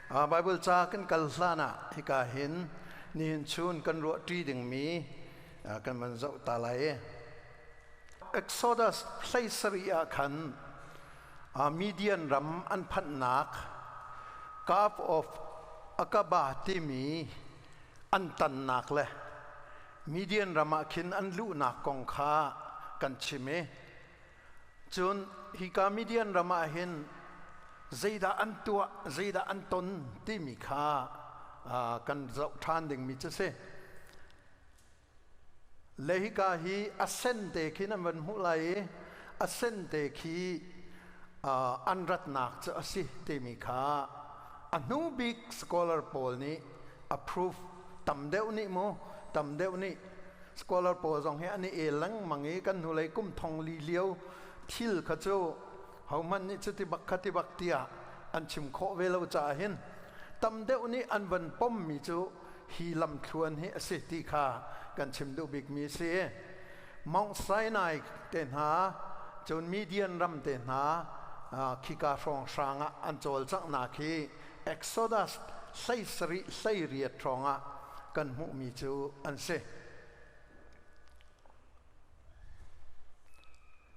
Bible ca kan kal hlan ah hika hin nihin chun kan ruah ṭi dingmi kan van zoh ta lai. Exodus 17 ah khan Midian ram an phanhnak Gulf of Aqaba timi an tannak le Midian ram ah khin an luhnak kong kha kan chim i cun hika Midian ram ah hin zeidah an tuah, zeidah an ton timi kha kan zoh ṭhan dingmi cu si. Le hika hi a sen te khin an van hmuh lai i a sen te khi an ratnak cu a si timi kha a hnu bik scholar pawl nih approve tam deuh nih mu tam deuh nih scholar pawl zong hi an i el lengmang i kan hnulei kum thong li lio thil kha cu hohmanh nih cuti bak kha ti bak tiah an chim khawh ve lo caah hin tam deuh nih an van pommi cu hi lamthluan hi a si ti kha kan chim duh bikmi a si. Mount Sinai te hna cun Midian ram te hna khika hrawnghrang ah an cawlcanghnak hi Exodus 17 18 hrawng ah kan hmuhmi cu an si.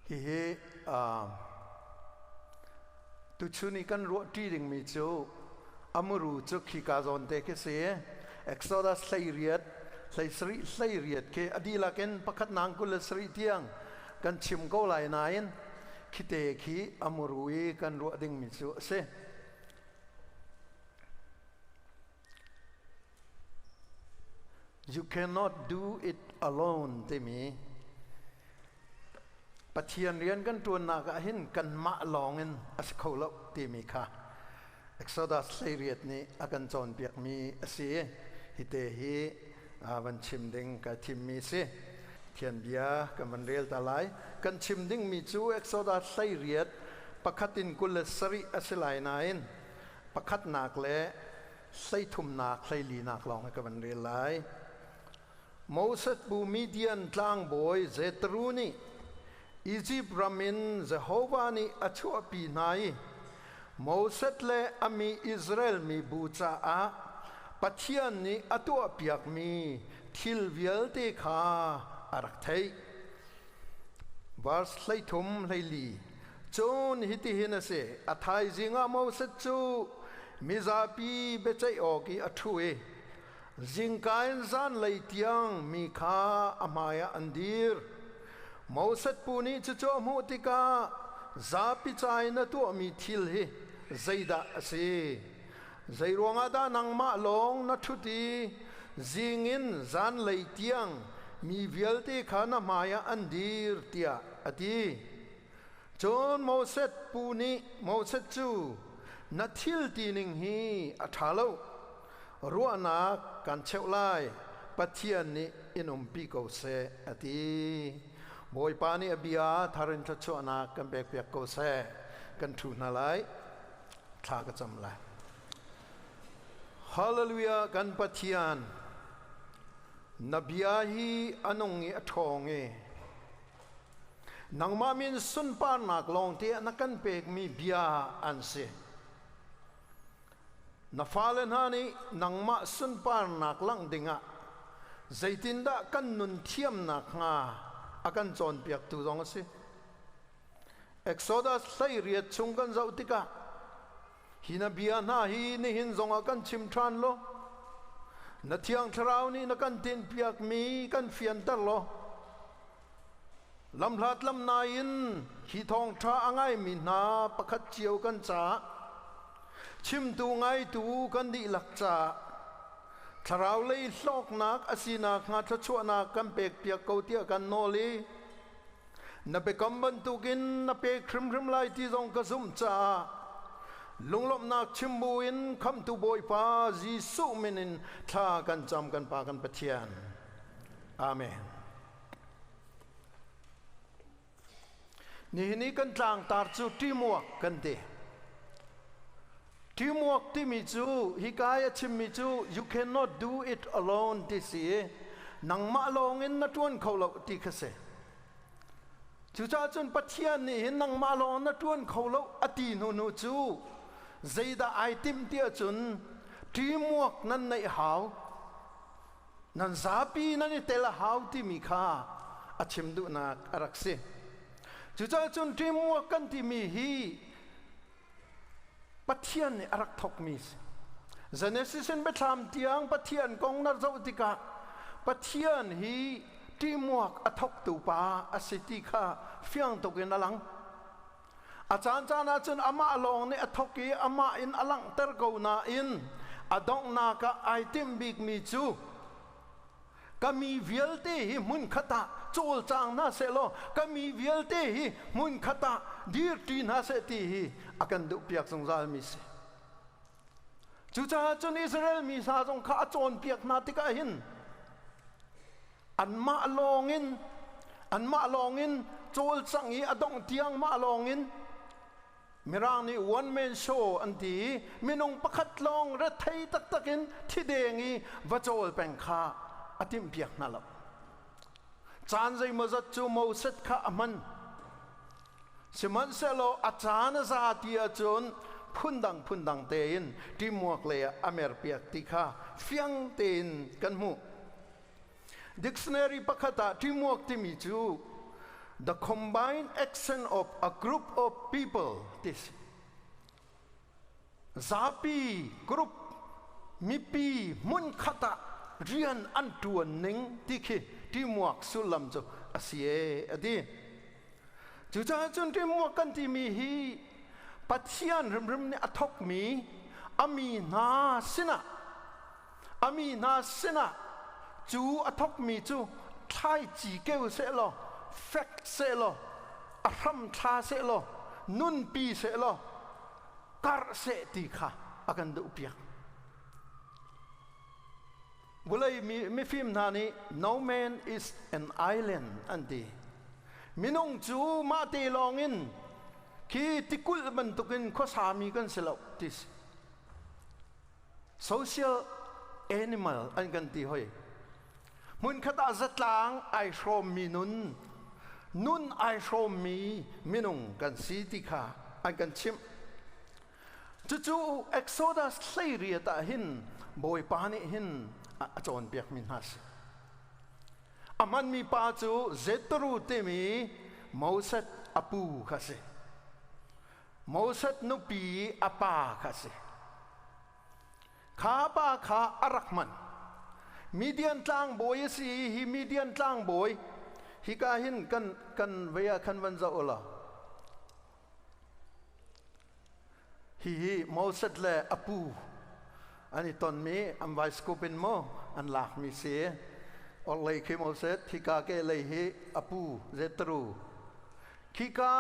Hihi tuchun i kan ruahṭi dingmi cu amuru cu khika zawn te khi si. Exodus 18, 17, 18 khi a dihlak in pakhat nang 27 tiang kan chim ko lai nain khite khi amuru i kan ruah dingmi cu a si. You cannot do it alone timi Pathian rian kan ṭuannak ah hin kanmah lawngin a si kho lo timi kha Exodus 18 nih a kan cawnpiakmi a si. Hite hi van chim ding kai thimmi si. Thian bia kan van rel ta lai. Kan chim dingmi cu Exodus 18 pakhat in 27 a si lai nain pakhatnak le hleithumnak hleilinak lawng hi ka van rel lai. Moses bu Midian tlangbawi Jethro nih Izipt ram in Jehovah nih a chuahpi hna i Moses le a mi Israel mibu caah Pathian nih a tuahpiakmi thil vialte kha a rak theih. Verse 33 hlei Cun hitihin a si, a thaizing ah Moses cu mizapi biaceih awk i a ṭhu i zingka in zanlei tiang mi kha a hmaiah an dir. Moses pu nih cucu a hmuh tikah zapi ca in a tuahmi thil hi zeidah a si? Zeiruangah dah nangmah lawng na ṭhut i zing in zanlei tiang mi vialte kha na hmaiah an dir tiah a ti. Cun Moses pu nih Moses cu na thil tining hi a ṭha lo. Ruahnak kan cheuh lai. Pathian nih in umpi ko seh a ti. Bawipa nih a bia thar in thluachuahnak kan pekpiak ko seh. Kan ṭhu hna lai. Thla ka cam lai. Hallelujah kan Pathian na bia hi a nung i a ṭhawng i nangmah min sunparnak lawngte ah na kan pekmi bia an si. Na fale hna nih nangmah sunparnak langh dingah zeitindah kan nun thiamnak hnga a kan cawnpiaktu zong a si. Exodus 18 chung kan zoh tikah hi na bia hna hi nihin zongah kan chim ṭhan law na thiang thlarau nih na kan tinhpiakmi kan fianter law lamhlat lamnai in hi thawngṭha a ngaimi hna pakhat cio kan caah chimtu ngaitu kan dihlak caah thlarau lei hlawknak a sinak hnga thluachuahnak kan pekpiak ko tiah kan nawl i Na biakam bantukin na pek hrimhrim lai ti zong ka zumh caah lunglawmhnak chim buin Khamhtu Bawipa Jesuh min in thla kan cam kan Pa kan Pathian. Amen. Nihin i kan tlangtar cu teamwork kan ti. Teamwork timi cu hika i a chimmi cu you cannot do it alone ti si i nangmah lawngin na ṭuan kho lo ti kha si. Cucaah cun Pathian nih hin nangmah lawng na ṭuan kho lo a ti hnu hnu cu Zeidah ai timh ti ahcun teamwork nan neih hau, nan zapi nan i tel a hau timi kha a chim duhnak a rak si. Cucaah cun teamwork kan timi hi Pathian nih a rak thawkmi si. Genesis in Biathlam tiang Pathian kong na zoh tikah Pathian hi teamwork a thawktu pa a si ti kha fiang tuk in a lang. A caancaan ahcun amah lawng nih a thawk i amah in a langhter ko nain a donghnak ah ai timh bikmi cu ka mi vialte hi hmunkhat ah cawlcang hna sehlaw ka mi vialte hi hmunkhat ah dirṭi hna seh ti hi a kan duhpiak zungzalmi si. Cucaah cun Israel mi hna zong kha a cawnpiak hna tikah hin anmah lawngin anmah lawngin cawlcangh i a dongh tiang mah lawngin Mirang nih one man show an ti i minung pakhat lawng rethei taktak in thideng i va cawl peng kha a timhpiak hna lo. Caan zeimawzat cu Moses kha a hman. Sihmanhsehlaw a caan a za ti ahcun phundang phundang tein teamwork lei ah a merpiak ti kha fiang tein kan hmuh. Dictionary pakhat ah teamwork timi cu the combined action of a group of people ti si. Zapi group mipi hmunkhat ah rian an ṭuan ning ti khi teamwork sullam cu a si e a ti. Cucaah cun teamwork kan timi hi Pathian hrimhrim nih a thawkmi a mi hna sinah A mi hna sinah cu a thawkmi cu thlaici keu sehlaw, fek sehlaw, a hram thla sehlaw, nunpi sehlaw, karh seh ti kha a kan duhpiak. Vawlei mi mifim hna nih no man is an island an ti. Minung cu mah te lawngin khi tikulh bantukin khuasami kan si lo ti si. Social animal an kan ti hoi. Hmunkhat ah zatlang ai hrawmmi nun, nun ai hrawmmi minung kan si ti kha an kan chimh. Cucu Exodus 18 ah hin Bawipa nih hin a cawnpiakmi hna si. A hmanmi pa cu Jethro timi Moses a pu kha si. Moses nupi a pa kha a si. Kha pa kha a rak hman. Midian tlangbawi a si i hi Midian tlangbawi hika hin kan kan vei ah khan van zoh u law hihi Moses le a pu an i tonmi an vaiskop in maw an lakmi si orhlei khi Moses hika ke lei hi a pu Jethro Khika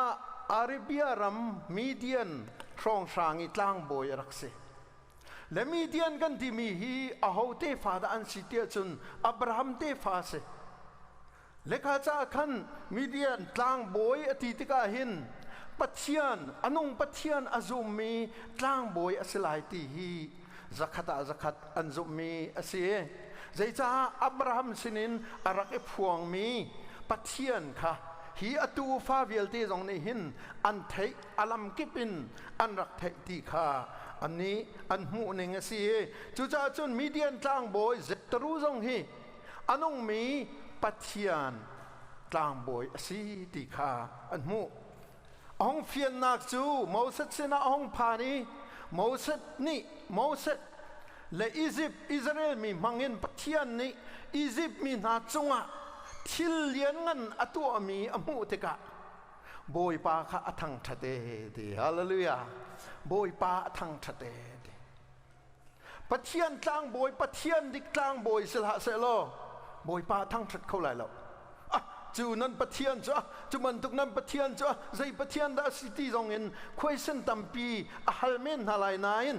Arabia ram Midian hrawnghrang i tlangbawi a rak si. Le Midian kan timi hi aho tefa dah an si tiah cun Abraham tefa a si. Lekha caah khan Midian tlangbawi a ti tikah hin Pathian, a nung Pathian a zummi tlangbawi a si lai ti hi zakhat ah zakhat an zumhmi a si. Zeicah Abraham sinin a rak i phuangmi Pathian kha hi a tuufa vialte zong nih hin an theih a lamkip in an rak theih ti kha annih an hmuh ning a si i cucaah cun Midian tlangbawi Jethro zong hi a nungmi Pathian tlangbawi a si ti kha an hmuh. A hung fiannak cu Moses sinah a hung phan i Moses nih Moses le Izipt Israel mi hmangin Pathian nih Izipt mi hna cungah thil lianngan a tuahmi a hmuh tikah Bawipa kha a thangṭhat e ti. Hallelujah. Bawipa a thangṭhat e ti. Pathian tlangbawi, Pathian dik tlangbawi si hlah sehlaw Bawipa thangṭhat kho lai lo. Ah, cu nan Pathian cu ah, cu bantuk nan Pathian cu ah, zei Pathian dah a si ti zong in khuaisen tampi a hal men hna lai nain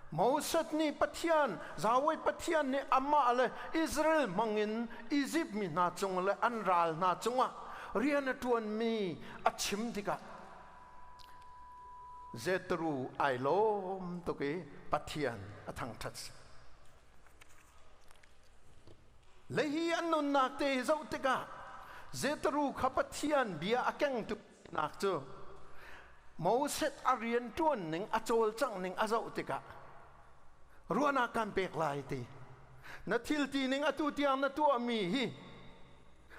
Moses nih Pathian, Yahweh Pathian nih amah le Israel hmangin Izipt mi hna cung le an ral hna cungah rian a ṭuanmi a chim tikah Jethro ai lawm tuk i Pathian a thangṭhat. Le hi an nunnak te hi zoh tikah Jethro kha Pathian bia a keng tuknak cu Moses a rian ṭuan ning a cawlcangh ning a zoh tikah ruahnak kan pek lai ti. Na thil ti ning atu tiang na tuahmi hi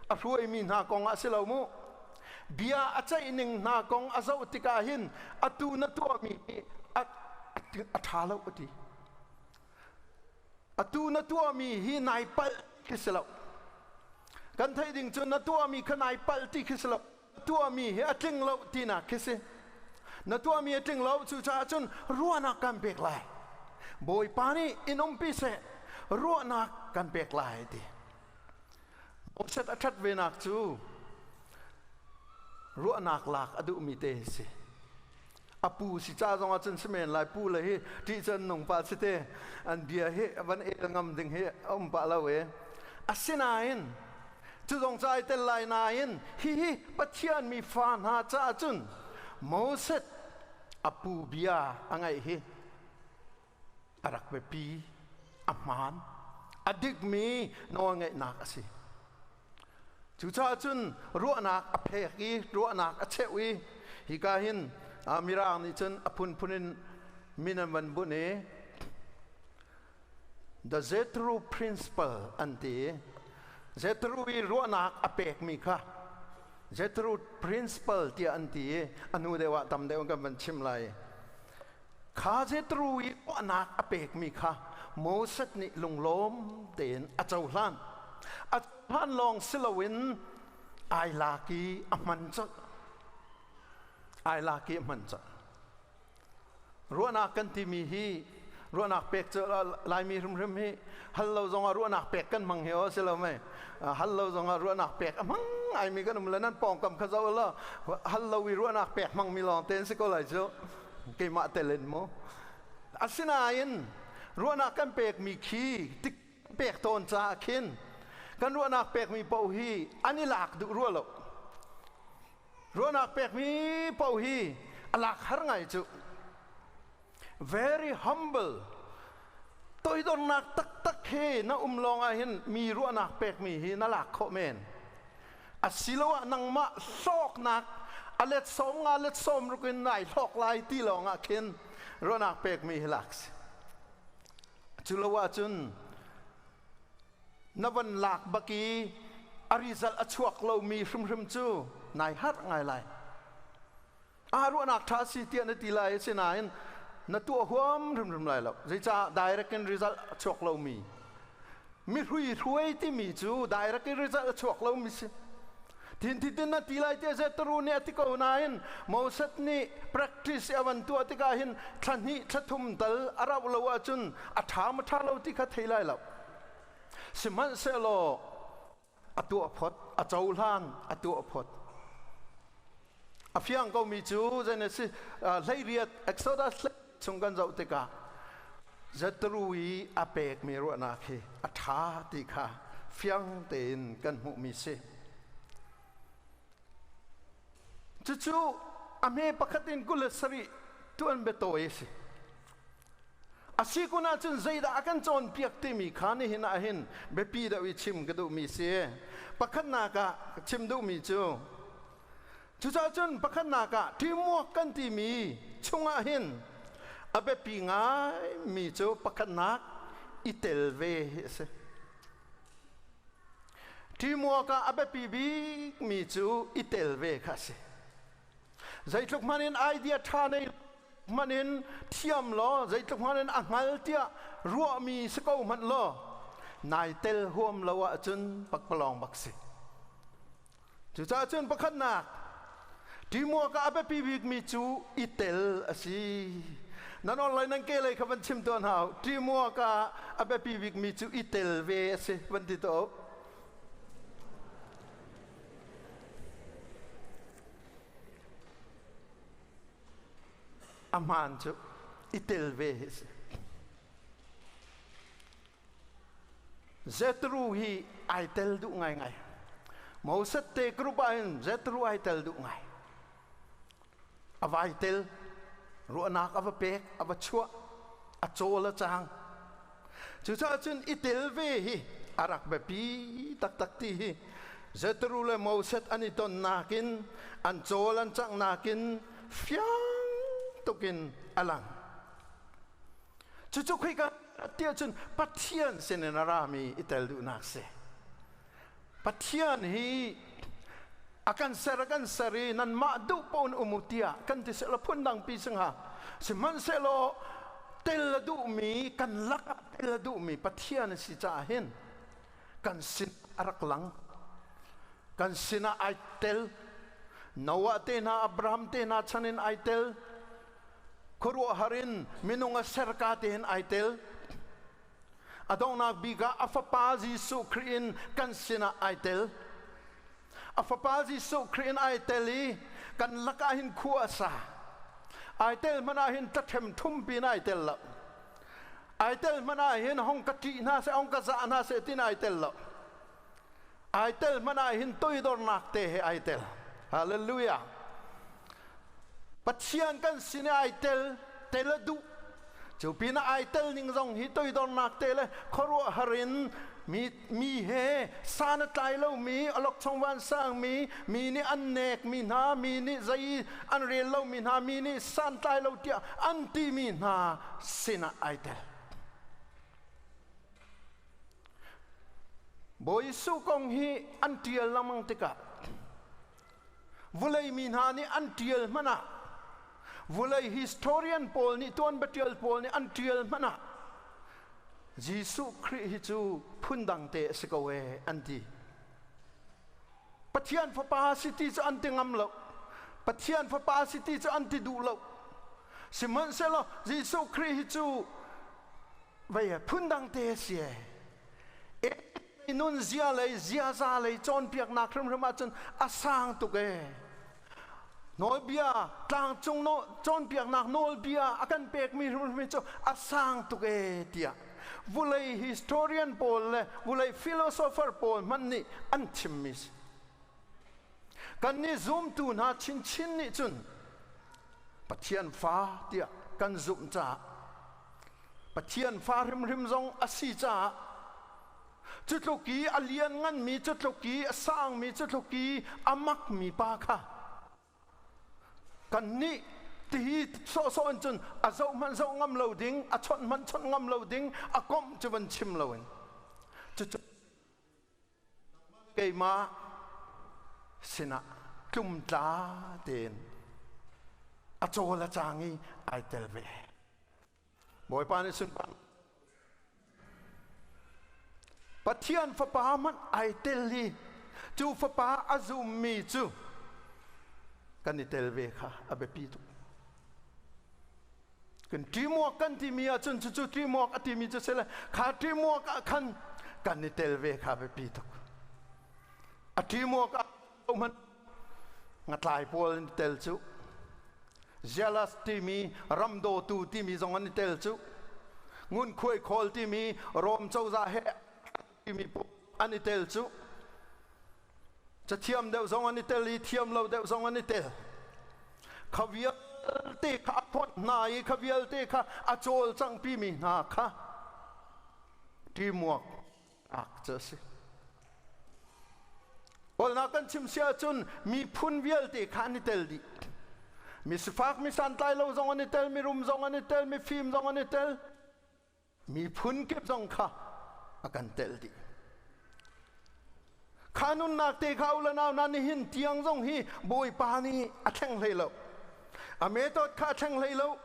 a hruaimi hna kong ah si lo mu. Bia a ceih ning hna kong a zoh tikah hin atu na tuahmi hi a ṭha lo a ti. Atu na tuahmi hi nai palh khi si lo. Kan theih ding cu na tuahmi kha nai palh ti khi si lo. Tuahmi hi a tling lo tinak khi si. Na tuahmi a tling lo, cucaah cun ruahnak kan pek lai. Bawipa nih in umpi seh, ruahnak kan pek lai ti. Moses a ṭhat venak cu ruahnak lak a duhmi te si. A pu si ca zong ah cun si men lai, pu le hi ṭih cun nung pa si te, an bia hi van el ngam ding hi a um pah lo e. Asinain cu zong ca ai tel lai nain hihi Pathian mi fa hna caah cun Moses a pu bia a ngaih hi a rak biapi, a hmaan, a dikmi nawlngeihnak a si. Cucaah cun ruahnak a phek i ruahnak a cheuh i hika hin Mirang nih cun a phunphun in min an van bunh i The Jethro Principle an ti i Jethro i ruahnak a pekmi kha Jethro Principle tiah an ti i a hnu deuh ah tam deuh kan van chim lai. Kha Jethro i ruahnak a pekmi kha Moses nih lunglawm tein a cohlan. A cohlan lawng si loin ai lak i a hman colh. Ai lak i a hman colh. Ruahnak kan timi hi ruahnak pek cu Laimi hrimhrim hi hal lo zongah ruahnak pek kan hmang hi aw si lo mei? Hal lo zongah ruahnak pek a hmang ngaimi kan um le nan pawngkam kha zoh law hal lo i ruahnak pek hmangmi lawng te an si ko lai cu, keimah tel in mu. Asinain ruahnak kan pekmi khi tik pek tawn caah khin kan ruahnak pekmi paoh hi an i lak duh rua lo. Ruahnak pekmi paoh hi a lak har ngai cu. Very humble, toidornak taktak he na um lawng ah hin mi ruahnak pekmi hi na lak khawh men. Asiloah nangmah hlawknak a let sawm nga let sawm ruk in nai hlawk lai ti lawng ah khin ruahnak pekmi hi lak si. Cu lo ahcun na van lak bak i a result a chuak lomi hrimhrim cu nai harh ngai lai. Ah, ruahnak ṭha si tiah na ti lai, asinain na tuah huam hrimhrim lai lo. Zeicah? Direct in result a chuak lomi mi hrui hruai timi cu direct in result a chuak lomi si. Tin ti tin na ti lai tiah Zetru nih a ti ko nain Moses nih practice a van tuah tikah hin thla hnih thla thum tal a rauh lo ahcun a ṭha ma ṭha lo ti kha thei lai lo. Sihmanhsehlaw a tuah phot, a cohlan, a tuah phot. A fiang komi cu Genesis 18, Exodus chung kan zoh tikah Jethro i a pekmi ruahnak hi a ṭha ti kha fiang tein kan hmuhmi si. Cucu a hme pakhat in 27 tuan biatawi a si. A si kun ahcun zeidah a kan cawnpiak timi kha nihin ah hin biapi deuh i chim ka duhmi si. Pakhatnak ah chim duhmi cu, cucaah cun pakhatnak ah teamwork kan timi chungah hin a biapi ngaimi cu pakhatnak i tel ve hi a si. Teamwork ah a biapi bikmi cu i tel ve kha a si. Zeitluk hmanh in idea ṭha nei hmanh in thiam law, zeitluk hmanh in a hngal tiah ruahmi si ko hmanh law, nai tel huam lo ahcun pakpalawng bak si. Cucaah cun pakhatnak teamwork ah a biapi bikmi cu i tel a si. Nan online nan ke lei kha van chim tuah hna u. Teamwork ah a biapi bikmi cu i tel ve a si van ti tuah u. A hmaan cu i tel ve hi a si. Jethro hi ai tel duh ngaingai. Moses te group ah hin Jethro ai tel duh ngai. A vai tel, ruahnak a va pek, a va chuah, a cawl a cang. Cucaah cun i tel ve hi a rak biapi taktak ti hi Jethro le Moses an i tonnak in an cawl an canghnak in fiang. tukin a lang. Cucu khika tiah cun Pathian sinin a rami i tel duhnak si. Pathian hi a kan ser a kan ser i nanmah duh paoh in um u tiah kan ti sehla phundang pi si hnga. Sihmanhsehlaw tel a duhmi kan lakah tel a duhmi Pathian a si caah hin kan sin a rak lang. Kan sinah ai tel. Noah te hna, Abraham te hna chan in ai tel. Khuaruahhar in minung a serka te hin ai tel. A donghnak bik ah a fapa Jesuh Khrih in kan sinah ai tel. A fapa Jesuh Khrih in ai tel i kan lakah hin khua a sa. Ai tel hmanh ah hin tlaṭhem thumpi in ai tel lo. Ai tel hmanh ah hin hong ka ṭih hna seh, hong ka zah hna seh tin ai tel lo. Ai tel hmanh ah hin toidornak te he ai tel. Hallelujah. Pathian kan sin i ai tel, tel a duh. Cu pinah ai tel ning zong hi toidornak te le khuaruahhar in mi, mi he san a tlai lomi, awlokchong vansangmi, mi nih an nekmi hna, mi nih zei an rel lomi hna, mi nih santlai lo tiah an timi hna sinah ai tel. Bawi Jesuh kong hi an ṭial lengmang tikah vulei mi hna nih an ṭial hmanh ah vulei historian pawl nih tuanbia ṭial pawl nih an ṭial hmanh ah Jesuh Khrih hi cu phundang te a si ko ee an ti. Pathian fapa si ti cu an ti ngam lo. Pathian fapa si ti cu an ti duh lo. Sihmanhsehlaw Jesuh Khrih hi cu vei phundang te a si e. Nun zia lei ziaza lei cawnpiaknak hrimhrim ahcun a sang tuk e. Nawlbia tlangcung cawnpiaknak nawlbia a kan pekmi hrimhrim cu a sang tuk e tiah vulei historian pawl le vulei philosopher pawl hmanh nih an chimmi si. Kannih zumtu hna chinchin nih cun Pathian fa tiah kan zumh caah Pathian fa hrimhrim zong a si caah cutluk i a liannganmi, cutluk i a sangmi, cutluk i a makmi pa kha kannih tihi sawhsawh in cun a zoh hmanh zoh ngam lo ding, a chawnh hmanh chawnh ngam lo ding, a komh cu van chim loin cucu keimah sinah tlumtla tein a cawl a cang i ai tel ve. Bawipa nih sunpar Pathian fapa hmanh ai tel i cu fapa a zummi cu kan i tel ve kha a biapi tuk. Kan teamwork kan timi ahcun cucu teamwork a timi cu si le kha teamwork ah khan kan i tel ve kha biapi tuk. A teamwork ah hmanh ngatlai pawl an i tel cu jealous timi ramdawtu timi zong an i tel cu ngunkhuai khawl timi Rom cozah he timi an i tel cu cathiam deuh zong an i tel i thiam lo deuh zong an i tel. Kha vialte kha a phawt hna i kha vialte kha a cawlcanghpi mi hna kha teamwork ak cu a si. Kawlnak kan chim si ahcun miphun vialte kha an i tel dih. Mi sifak mi santlai lo zong an i tel, mirum zong an i tel, mifim zong an i tel. Miphun kip zong kha a kan tel dih. Kha nunnak te kha u le nau na nihin tiang zong hi Bawipa nih a thleng hlei lo. A method kha a thleng hlei lo.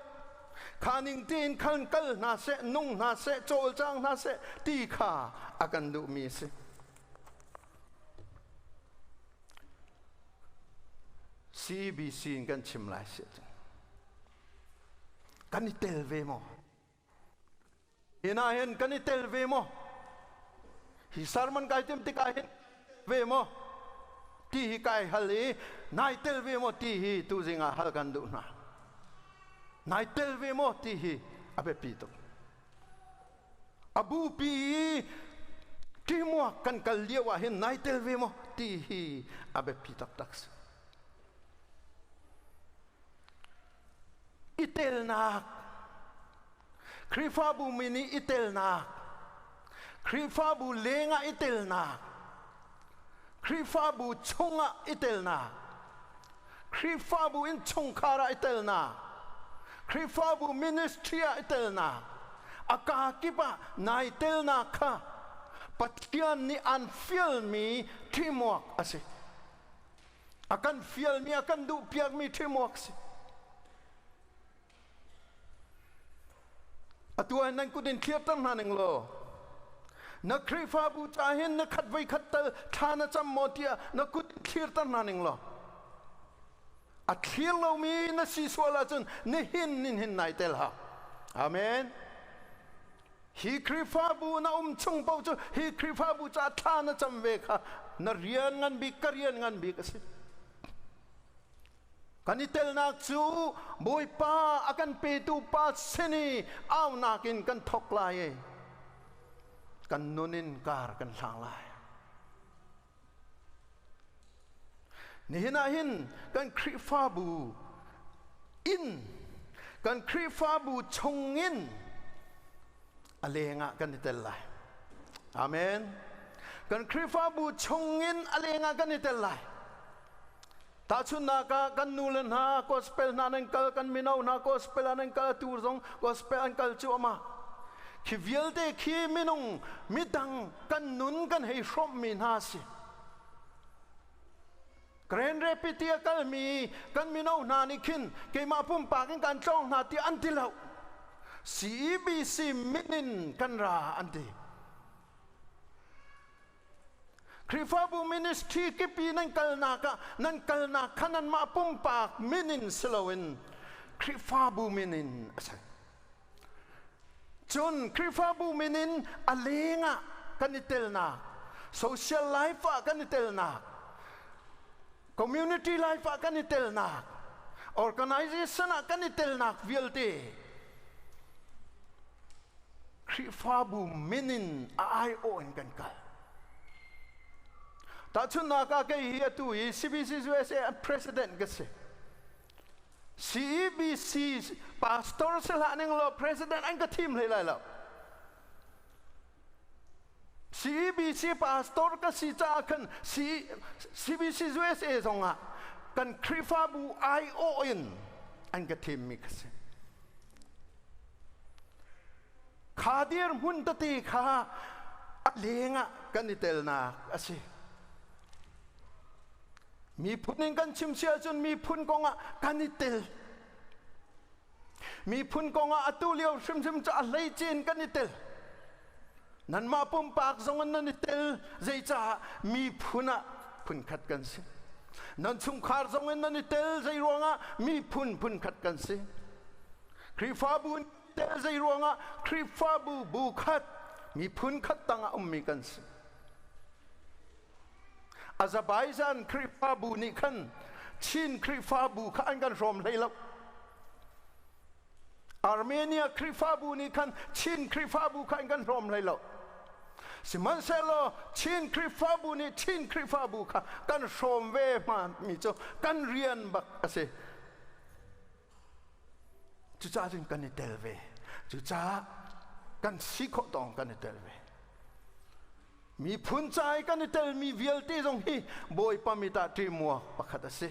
Kha ning tein khan kal hna seh, nung hna seh, cawlcang hna seh ti kha a kan duhmi a si. CBC in kan chim lai si kan i tel ve maw? Hi na hin kan i tel ve maw? Hi sermon kai tim tikah hin ve maw? Ti hi kai hal i nai tel ve maw ti hi tuzing ah hal kan duh hna. Nai tel ve maw ti hi a biapi tuk. A bupi i ṭimuak kan kal lio ah hin nai tel ve maw ti hi a biapi taktak si. I telnak Khrihfabu mi nih i telnak Khrihfabu lengah i telnak Khrihfabu chungah i telnak Khrihfabu in chungkhar ah i telnak. Khrihfabu ministry ah i telnak, a kaa kip ah nai telnak kha Pathian nih an fialmi teamwork a si. A kan fialmi, a kan duhpiakmi teamwork a si. Atu ah nan kut in thliarter hna ning law na Khrihfabu ca hin na khat voi khat tal thla na cam maw tiah na kut in thlirter hna ning law a thlir lomi na si sual ahcun nihin nin hin nai tel hau. Amen. Hi Khrihfabu na um chung paoh cu hi Khrihfabu ca thla na cam ve kha na rian ngan bik ka rian ngan bik a si. Kan i telnak cu Bawipa a kan petu pa sin i aunak in kan thawk lai i kan nun in kar kan hlang lai. Nihin ah hin kan Khrihfabu in kan Khrihfabu chungin a lengah kan i tel lai. Amen. Kan Khrihfabu chungin a lengah kan i tel lai. Tahchunhnak ah kan nu le hna gospel hna nan kal, kan mino hna gospel ah nan kal, tu zong gospel an kal cuahmah. Khi vialte khi minung midang kan nun kan hei hrawmhmi hna si. Grand Rapids ti a kalmi kan mino hna nih khin keimah pumpak in kan tlawng hna ti an ti lo. CEBC min in kan ra an ti. Khrihfabu ministry kipi nan kalnak ah nan kalnak kha nanmah pumpak min in si loin Khrihfabu min in a si. Cun Khrihfabu min in a leng ah kan i telnak, social life ah kan i telnak, community life ah kan i telnak, organization ah kan i telnak vialte Khrihfabu min in a aiawh in kan kal. Tahchunhnak ah kei hi atu hi CBC USA president ka si. CEBC pastor si hlah ning law president an ka thim hlei lai lo. CEBC pastor ka si caah khan CBC USA zongah kan Khrihfabu aiawh in an ka thimmi ka si. Kha dirhmun tete kha a lengah kan i telnak a si. Miphun in kan chim si ahcun miphun kongah kan i tel. Miphun kongah atu lio hrimhrim cu a hleice in kan i tel. Nanmah pumpak zong in nan i tel zeicah miphun ah phunkhat kan si. Nan chungkhar zong in nan i tel zei ruangah miphun phunkhat kan si. Khrihfabu in tel zei ruangah Khrihfabu bu khat miphun khat tangah ummi kan si. Azerbaijan Khrihfabu nih khan Chin Khrihfabu kha an kan hrawm hlei lo. Armenia Khrihfabu nih khan Chin Khrihfabu kha an kan hrawm hlei lo. Sihmanhsehlaw Chin Khrihfabu nih Chin Khrihfabu kha kan hrawm ve hmami cu kan rian bak a si. Cucaah cun kan i tel ve. Cucaah kan si khawh tawng kan i tel ve. Miphun ca i kan i telmi vialte zong hi Bawipa mit ah ṭihmuak pakhat a si.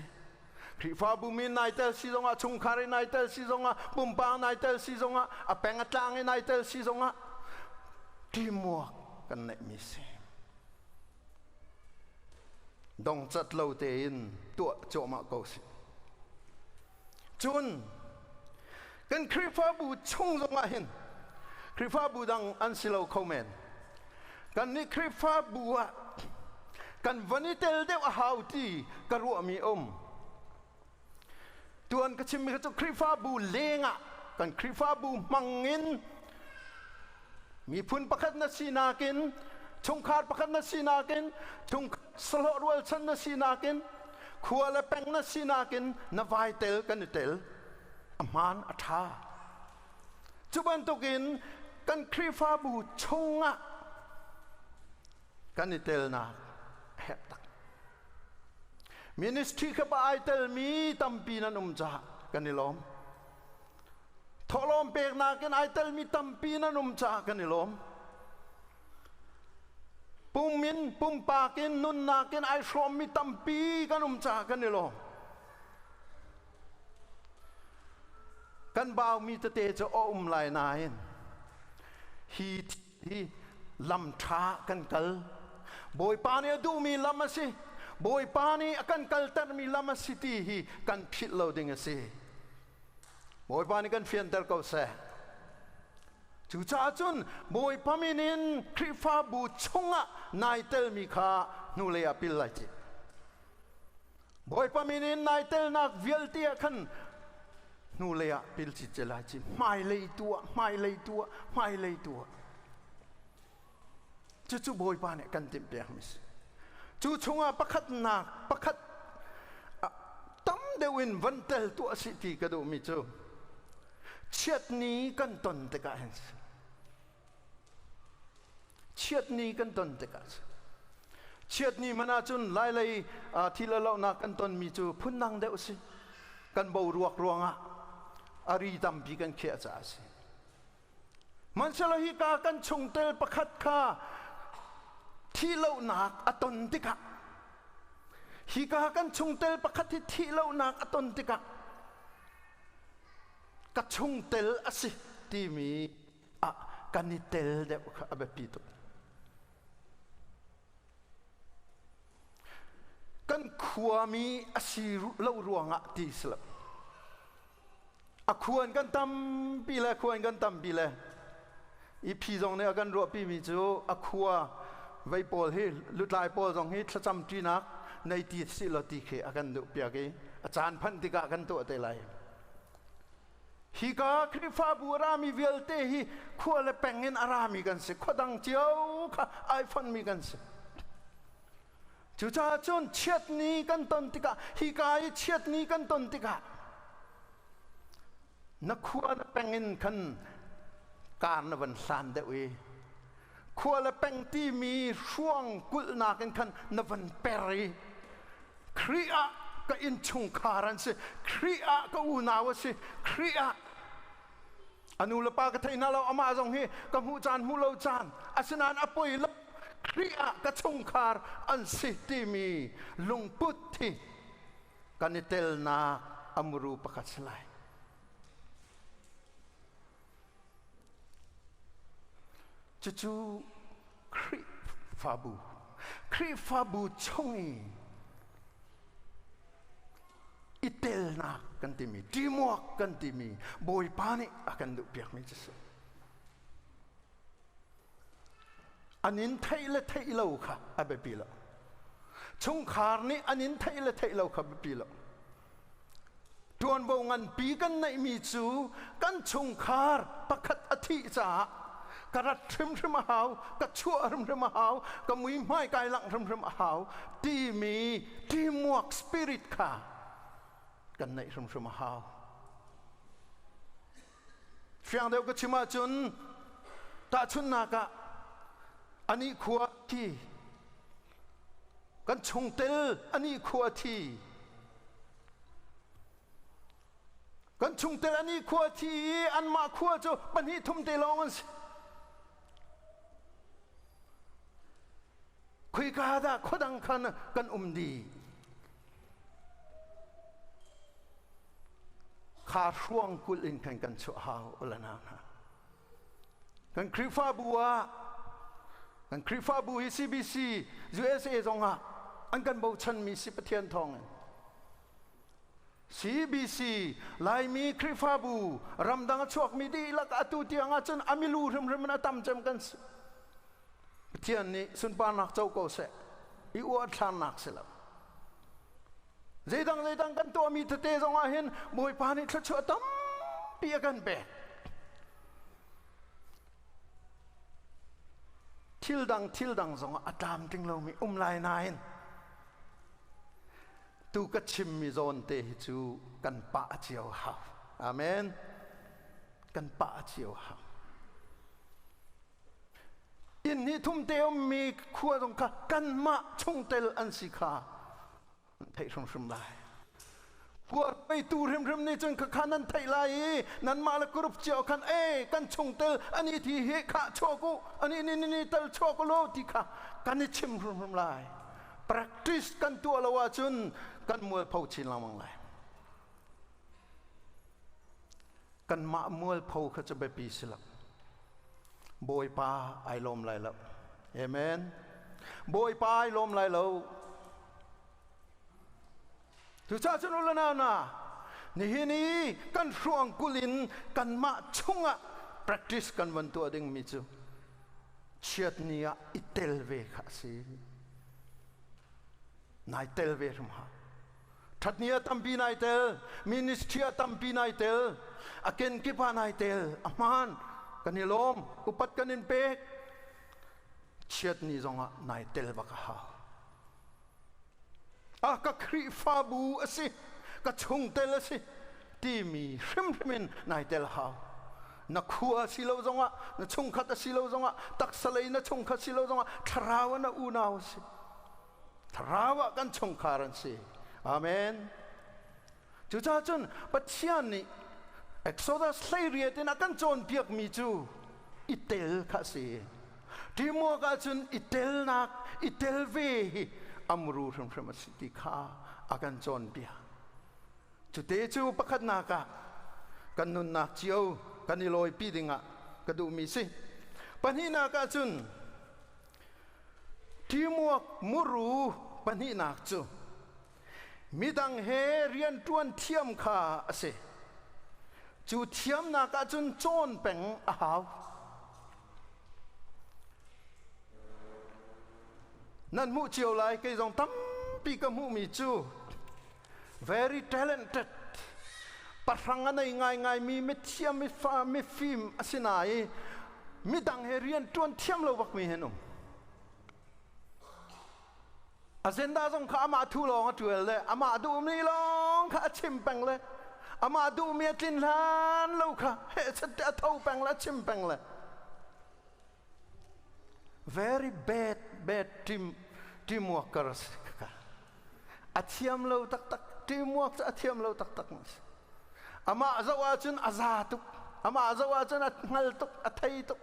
Khrihfabu mi nai tel si zongah, chungkhar i nai tel si zongah, pumpak nai tel si zongah, a peng a tlang i nai tel si zongah ṭihmuak kan neihmi si. Dongcat lo tein tuah cuahmah ko sih. Cun kan Khrihfabu chung zongah hin Khrihfabu dang an si lo kho men. Kannih Khrihfabu ah kan van i tel deuh a hau ti ka ruahmi um. Tuan ka chimmi kha cu Khrihfabu lengah kan Khrihfabu hmangin miphun pakhat na sinak in chungkhar pakhat na sinak in chungkhar sahlawh rualchan na sinak in khua le peng na sinak in na vai tel kan i tel a hmaan a ṭha cu bantukin kan Khrihfabu chungah kan i telnak a herh tak ministry kha pa ai telmi tampi nan um caah kan i lawm Thawhlawm peknak in ai telmi tampi nan um caah kan i lawm. Pum in pumpak in nunnak in ai hrawmmi tampi kan um caah kan i lawm. Kan baumi tete cu a um lai nain hi hi lam ṭha kan kal. Bawipa nih a duhmi lam a si. Bawipa nih a kan kaltermi lam a si ti hi kan philh lo ding a si. Bawipa nih kan fianter ko seh. Cucaah cun Bawipa min in Khrihfabu chungah nai telmi kha hnulei ah pil lai ci. Bawipa min in nai telnak vialte ah khan hnulei ah pil ci lai ci. Hmailei tu ah, hmailei tu ah, hmailei tu ah. Cucu Bawipa nih kan timhpiakmi si. Cu chungah pakhatnak pakhat tam deuh in van tel tuah si ti ka duhmi cu chiatni kan ton tikah hin si. Chiatni kan ton tikah si. Chiatni hmanh ahcun lailei thil a lohnak kan tonmi cu phundang deuh si. Kan boruak ruangah a ri tampi kan khiah caah a si. Hmanhsehlaw hika kan chungtel pakhat kha thihlohnak a ton tikah hika kan chungtel pakhat hi thihlohnak a ton tikah ka chungtel a si timi ah kan i tel deuh kha a biapi tuk. Kan khuami a si lo ruangah ti si lo. A khuan kan tampi le khuan kan tampi le i phi zong nih a kan ruahpi mi cu a khua vei pawl hi lutlai pawl zong hi thlacam ṭinak nei ti si lo ti khi a kan duh piak i a caan phanh tikah kan tuah te lai. Hika Khrihfabu a rami vialte hi khua le peng in a rami kan si, khua dang cio kha ai fonmi kan si. Cucaah cun chiatni kan ton tikah hika i chiatni kan ton tikah na khua na peng in khan kar na van hlan deuh i khua le peng timi hruang kulhnak in khan na van per i Khrih ah ka innchungkhar an si, Khrih ah ka unau a si, Khrih ah a nu le pa ka thei hna lo, amah zong hi ka hmuh caan hmuh lo caan, asinain a poi lo, Khrih ah ka chungkhar an si timi lungput hi kan i telnak a muru pakhat si lai. Cucu Khrihfabu, Khrihfabu chung i i telnak kan timi, teamwork kan timi Bawipa nih a kan duhpiakmi cu si. An in theih le theih lo kha a biapi lo. Chungkhar nih an in theih le theih lo kha biapi lo. Ṭuanvo nganpi kan neihmi cu kan chungkhar pakhat a thih caah ka rat hrimhrim a hau, ka chuah hrimhrim a hau, ka muihmai kai langh hrimhrim a hau timi teamwork spirit kha kan neih hrimhrim a hau. Fiang deuh ka chim ahcun tahchunhnak ah anih khua thi kan chungtel anih khua thi kan chungtel anih khua thi i anmah khua cu pahnih thum te lawng an si Khoika dah khuadang khan kan um dih? Kha hruang kulh in khan kan chuah hau ula nau hna. Kan Khrihfabu ah kan Khrihfabu hi CBC USA zong ah an kan bochanmi si Pathian thawng in. CBC Laimi Khrihfabu ramdang a chuakmi dihlak atu tiang ahcun a milu hrimhrim in a tam cem kan si. Pathian nih sunparnak co ko seh. I uarthlarnak si lo. Zeidang zeidang kan tuahmi tete zong ah hin Bawipa nih thluachuah tampi a kan pek. Thil dang thil dang zong ah a tlamtling lomi um lai nain tu ka chimmi zawn te hi cu kan pah cio hau. Amen. Kan pah cio hau. Inn hnih thum te ummi khua zong kha kanmah chungtel an si kha an theih hrimhrim lai. Khua hruaitu hrimhrim nih cun khakha nan theih lai i nanmah le group cio khan e kan chungtel ani thi hi khah chuak u ani ni ni tal chuak u lo ti kha kan i chim hrimhrim lai. Practice kan tuah lo ahcun kan mualpho chin lengmang lai. Kanmah mualpho kha cu biapi si lo. Bawipa ai lawm lai lo. Amen. Bawipa ai lawm lai lo. Cucaah cun u le nau hna, nihin i kan hruang kul in kanmah chungah practice kan van tuah dingmi cu chiatni ah i tel ve kha a si. Nai tel ve hrim ha. Ṭhatni ah tampi nai tel, ministry ah tampi nai tel, a kenkip ah nai tel, a hmaan, kan i lawm, upat kan in pek. Chiatni zongah nai tel bak a hau. A ka Khrihfabu a si, ka chungtel a si timi hrimhrim in nai tel hau. Na khua si lo zongah, na chungkhat a si lo zongah, taksa lei na chungkhat si lo zongah, thlarau ah na unau a si. Thlarau ah kan chungkhar an si. Amen. Cucaah cun Pathian nih Exodus 18 in a kan cawnpiakmi cu i tel kha a si. Teamwork ahcun i telnak, i tel ve hi amru hrimhrim a si ti kha a kan cawnpiak. Cute cu pakhatnak ah kan nunnak cio kan i lawipi dingah ka duhmi si. Pahnihnak ahcun teamwork muru pahnihnak cu midang he rianṭuan thiam kha a si. Cu thiamnak ahcun cawn peng a hau. Nan hmuh cio lai, kei zong tampi ka hmuhmi cu very talented, pahrang a nei ngaingaimi mithiam, mifa, mifim a si nain midang he rianṭuan thiam lo bakmi hin um. Agenda zong kha amah thu lawng a ṭual le amah duhmi lawng kha a chim peng le amah duhmi a tlin hlan lo kha hehchet te a tho peng le a chim peng le very bad bad team teamworker ka a thiam lo taktak teamwork cu a thiam lo taktak amah zoh ahcun a za tuk amah zoh ahcun a hngal tuk a thei tuk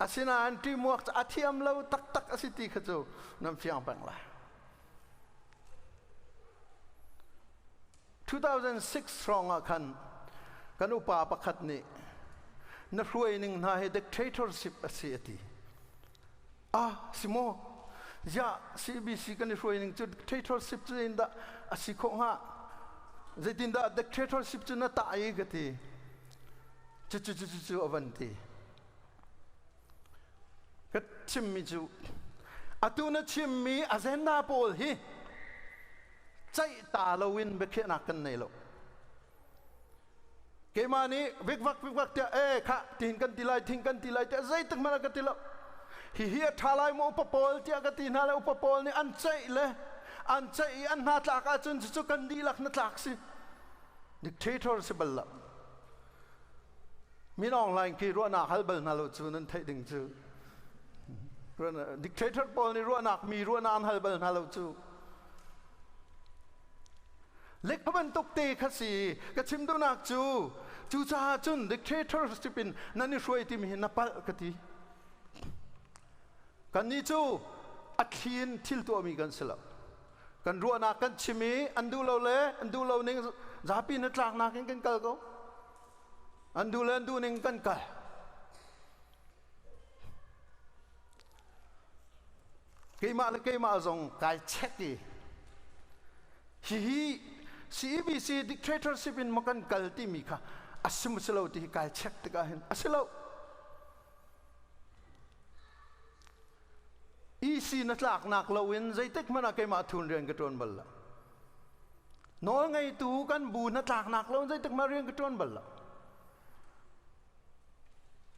Asinain teamwork cu a thiam lo taktak a si ti kha cu nan fiang peng lai. 2006 hrawng ah khan kan upa pakhat nih na hruai ning hna hi dictatorship a si a ti. Ah, si maw? Ziah CBC kan i hruai ning cu dictatorship cu in dah a si khawh hnga? Zeitindah dictatorship cu na tah i ka ti. Cucu cucu cu a van ti. Ka chimmi cu atu na chimmi agenda pawl hi ceih ta loin biakhiahnak kan nei lo. Keimah nih vikvak vikvak tiah e khah tihin kan ti lai thing kan ti lai tiah zeitik hmanh ah ka ti lo. Hihi a ṭha lai maw upa pawl tiah ka ti hna le upa pawl nih an ceih le an ceih i an hna tlak ahcun cucu kan dihlak na tlak si. Dictator si bal lo. Min Aung Hlaing khi ruahnak hal bal hna lo cu nan theih ding cu. Dictator pawl nih ruahnak mi ruahnak an hal bal hna lo cu. Lekha bantuk te kha si ka chim duhnak cu cucaah cun dictatorship in nan i hruai timi hi na palh ka ti. Kannih cu a thli in thil tuahmi kan si lo. Kan ruahnak kan chim i an duh lo le an duh lo ning zapi na tlaknak in kan kal ko. An duh le an duh ning kan kal. Keimah le keimah zong kai check i hihi CEBC dictatorship in maw kan kal timi kha a sim si lo ti hi kai check tikah hin a si lo. EC na tlaknak loin zeitik hmanh ah keimah thun rian ka ṭuan bal lo. Nawl ngeitu kan bu na tlaknak loin zeitik hmanh rian ka ṭuan bal lo.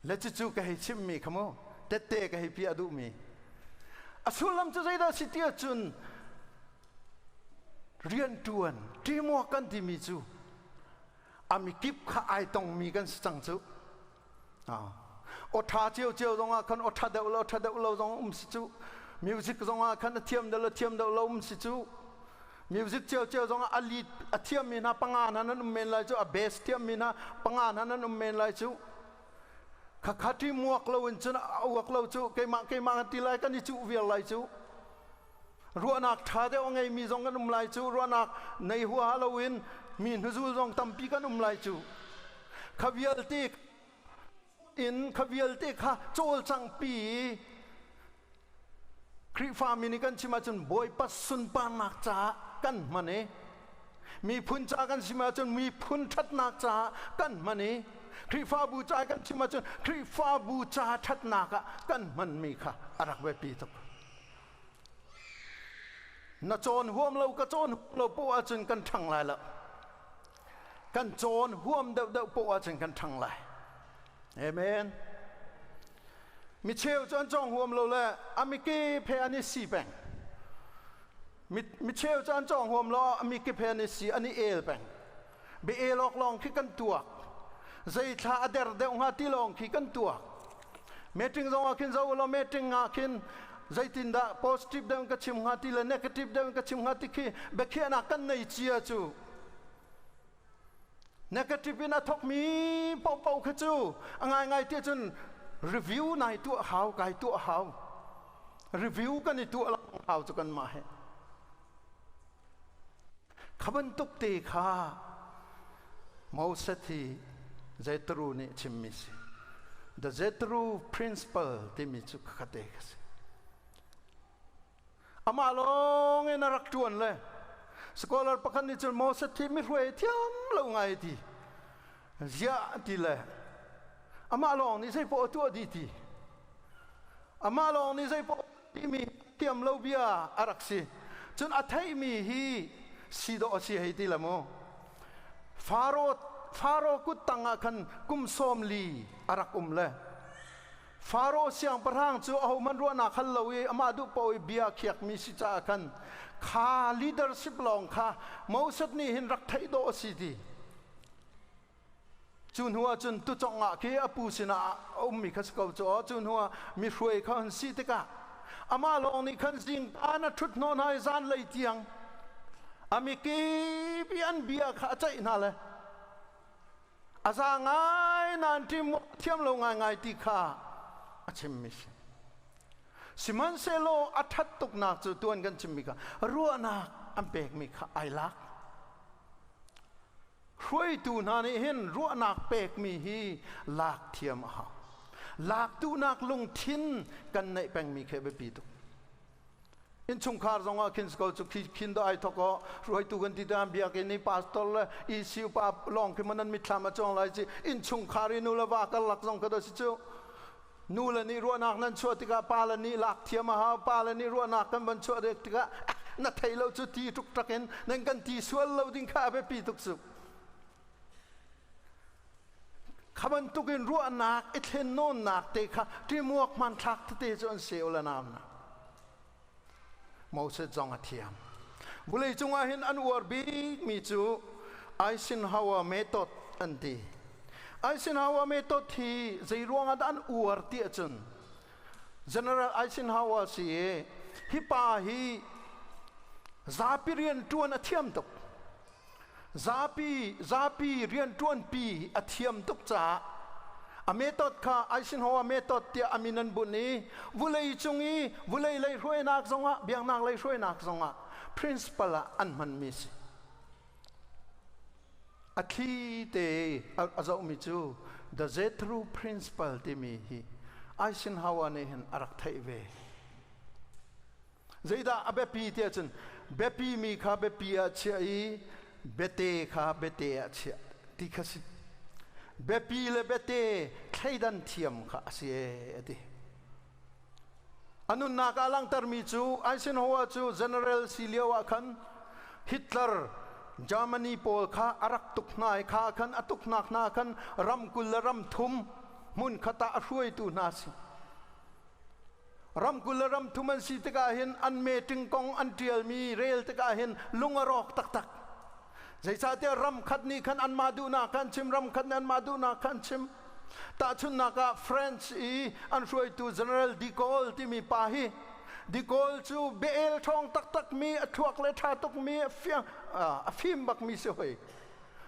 Le cucu ka hei chimmi kha mu tette ka hei piah duhmi. A sullam cu zeidah si ti ahcun rianṭuan teamwork kan timi cu a mikip kha ai tongmi kan si cang cu. Aw ṭha ciocio zongah khan aw ṭha deuh lo ṭha deuh lo zong um si cu. Music zongah khan a thiam deuh lo thiam deuh lo um si cu. Music ciocio zongah a lead a thiammi hna panga hna nan um men lai cu, a bass thiammi hna panga hna nan um men lai cu. Khakha ṭi muak lo in cun a uak lo cu keimah keimah kan ti lai kan i cuh viar lai cu. Ruahnak ṭha deuh a ngeimi zong kan um lai cu, ruahnak nei huaha loin mi hnuzul zong tampi kan um lai cu. Kha vialte in kha vialte kha cawlcang pi i Khrihfami nih kan chim ahcun Bawipa sunparnak caah kan hman i miphun ca kan chim ahcun miphun ṭhatnak caah kan hman i Khrihfabu ca kan chim ahcun Khrihfabu ca ṭhatnak ah kan hmanmi kha a rak biapi tuk. Na cawn huam lo ka cawn huam lo poah ahcun kan ṭhang lai lo. Kan cawn huam deuhdeuh poah ahcun kan ṭhang lai. Amen. Mi cheu cu an cawng huam lo le a mikip he an i si peng. Mi cheu cu an cawng huam lo, a mikip he an i si, an i el peng. Bia el awk lawng khi kan tuak. Zei thla a der deuh hnga ti lawng khi kan tuak. Meeting zong ah khin zo law meeting ah khin zeitindah positive deuh in ka chim hnga ti le negative deuh in ka chim hnga ti khi biakhiahnak kan nei cia cu. Negative in a thawkmi paohpaoh kha cu a ngaingai ti cun review nai tuah hau, kai tuah hau. Review kan i tuah lengmang hau cu kanmah he. Kha bantuk te kha Moses hi Jethro nih chimmi si. The Jethro Principle timi cu khakate kha si. Amah lawng in a rak ṭuan le scholar pakhat nih cun Moses hi mihruai thiam lo ngai ti. Ziah ti le amah lawng nih zei poah tuah dih ti. Amah lawng nih zei poah timi thiam lo bia a rak si. Cun a theihmi hi si dawh a si hei ti le mu. Faro Faro kut tang ah khan kum 40 a rak um le Faro siangpahrang cu ahohmanh ruahnak hal lo i amah duh paoh i bia khiakmi si caah khan kha leadership lawng kha Moses nih hin rak theih dawh a si ti. Cu hnu ah cun tucong ah khi a pu sinah a ummi kha si ko cu aw. Cu hnu ah mi hruai kha an si tikah amah lawng nih khan zingkaan a ṭhut hnawh hna i zanlei tiang a mikip i an bia kha a ceih hna le a za ngai nain ṭim thiam lo ngaingai ti kha a chimmi si. Sihmanhsehlaw a ṭhat tuknak cu tuan kan chimmi kha ruahnak an pekmi kha ai lak. Hruaitu hna nih hin ruahnak pekmi hi lak thiam a hau. Lak duhnak lungthin kan neih pengmi khi a biapi tuk. Innchungkhar zong ah khin ko cu khin do ai thok aw hruaitu kan ti tikah biakinn i pastor le ECU pa lawng khi manan mitthlam a chuang lai ci innchungkhar i nu le va karlak zong ka do si cu nu le nih ruahnak nan chuah tikah pa le nih lak thiam a hau pa le nih ruahnak kan van chuah dek tikah na thei lo cu ti tuk tak in nan kan ti sual lo ding kha a biapi tuk cu kha bantuk in ruahnak i thlen nawnnak te kha ṭimuak hmanthlak tete cu an si la naam na Moses zong a thiam vulei cungah hin an uar bikmi cu Eisenhower method an ti. Eisenhower method hi zei ruangah dah an uar ti ahcun General Eisenhower si i hi pa hi zapi rian ṭuan a thiam tuk. Zapi zapi rianṭuanpi a thiam tuk caah a method kha Eisenhower method tiah a min an bunh i vulei cung i vulei lei hruainak zongah biaknak lei hruainak zongah principle ah an hmanmi si. A thli te a zohmi cu the Jethro principle timi hi Eisenhower nih hin a rak theih ve. Zeidah a biapi tiah cun biapi mi kha biapi ah chiah i biate kha biate ah chiah ti kha si. Biapi le biate thleidan thiam kha a si e a ti. A nunnak ah langhtermi cu Eisenhower cu general si lio ah khan Hitler Germany pawl kha a rak tuk hna i kha khan a tuknak hna khan ram 20 le ram 30 hmun khat ah a hruaitu hna si. Ram 20 le ram 30 an si tikah hin an meeting kong an ṭialmi rel tikah hin lung a rawk taktak. Zeicahtiah ram khat nih khan anmah duhnak kha an chim, ram khat nih anmah duhnak kha an chim. Tahchunhnak ah French i an hruaitu General de Gaulle timi pa hi de Gaulle cu bia-el ṭhawng taktakmi, a thluak le ṭha tukmi, a fim bakmi si hoi.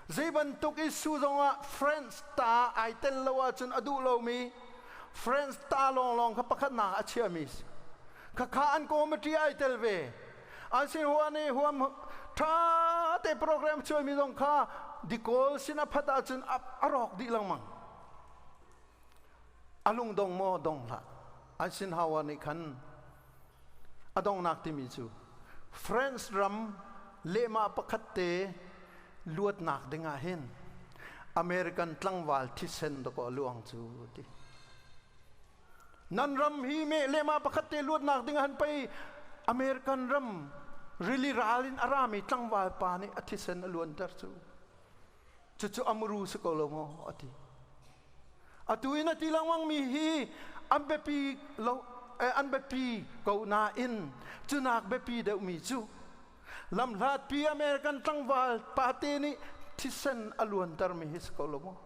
Zei bantuk issue zongah France ta ai tel lo ahcun a duh lomi France ta lawnglawng kha pakhatnak a chiami si. Khakha an committee ai tel ve. An sin huan i huam ṭha te program chuaimi zong kha De Gaulle sin a phat ahcun a rawk dih lengmang. A lungdong maw dong hlah. Eisenhower nih khan a donghnak timi cu France ram lehmah pakhat te luatnak dingah hin American tlangval thisen dakaw a luang cu ti. Nan ram hi me lehmah pakhat te luatnak ding han pei American ram rili ral in a rami tlangval pa nih a thisen a luanter cu. Cucu amuru si ko lo maw a ti. Atu in a ti lengmang mi hi an biapi lo an biapi ko nain cunak biapi deuh mi cu lamhlatpi American tlangval pate nih thisen a luanter mi hi si ko lo maw?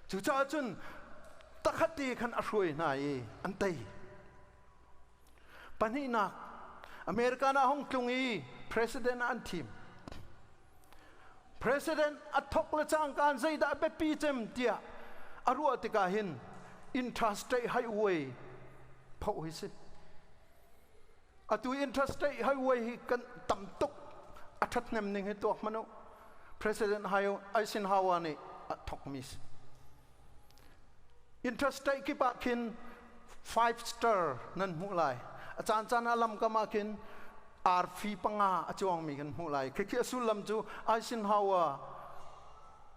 Cucaah cun takhat te khan a hruai hna i an tei. Pahnihnak, American ah hung tlung i president ah an thim. President a thok le cangka zeidah biapi cem tiah a ruah tikah hin interstate highway phoh hi si. Atu interstate highway hi kan tam tuk a ṭhathnem ning hi tuak hmanh u. President Eisenhower nih a thokmi si. Interstate kip ah khin 5 star nan hmuh lai. A caancaan ah lamkam ah khin arfi panga a cuangmi kan hmuh lai. Khikhi a sullam cu Eisenhower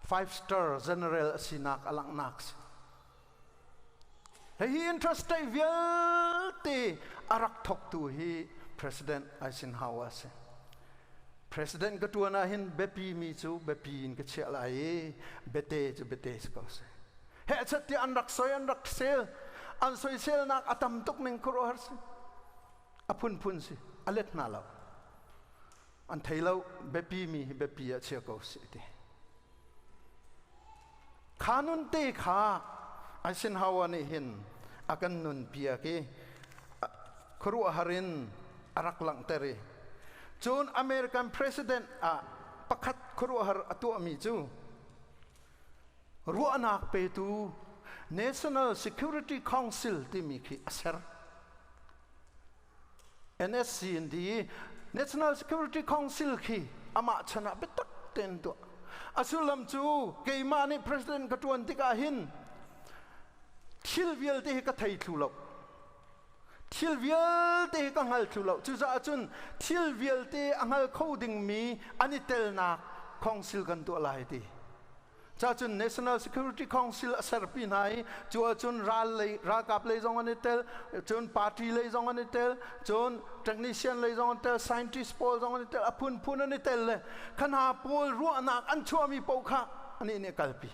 5 star general a sinak a langhnak si. Hihi interstate vialte a rak thawktu hi President Eisenhower a si. President ka ṭuan ah hin biapi mi cu biapi in ka chiah lai i biate cu biate si ko seh. Hehchat tiah an rak soi, an rak sel. An soiselnak a tam tuk ning khuaruahhar si. A phunphun si. A let hna lo. An thei lo, biapi mi hi biapi ah chia ko sih ti. Kha nun te kha Eisenhower nih hin a kan nun piak i khuaruahhar in a rak langhter i cun American president ah pakhat khuaruahhar a tuahmi cu ruahnak petu National Security Council timi khi a ser. NSC in ti i National Security Council khi amah chan ah biatak tein tuah. A sullam cu keimah nih president ka ṭuan tikah hin thil vialte hi ka thei thlu lo. Thil vialte hi ka hngal thlu lo. Cucaah cun thil vialte a hngal kho dingmi an i telnak council kan tuah lai ti. Cacun National Security Council a serpi hna i cu ahcun ral lei ralkap lei zong an i tel, cun party lei zong an i tel, cun technician lei zong an tel, scientist pawl zong an i tel, a phunphun an i tel le kha hna pawl ruahnak an chuahmi paoh kha anih nih a kalpi.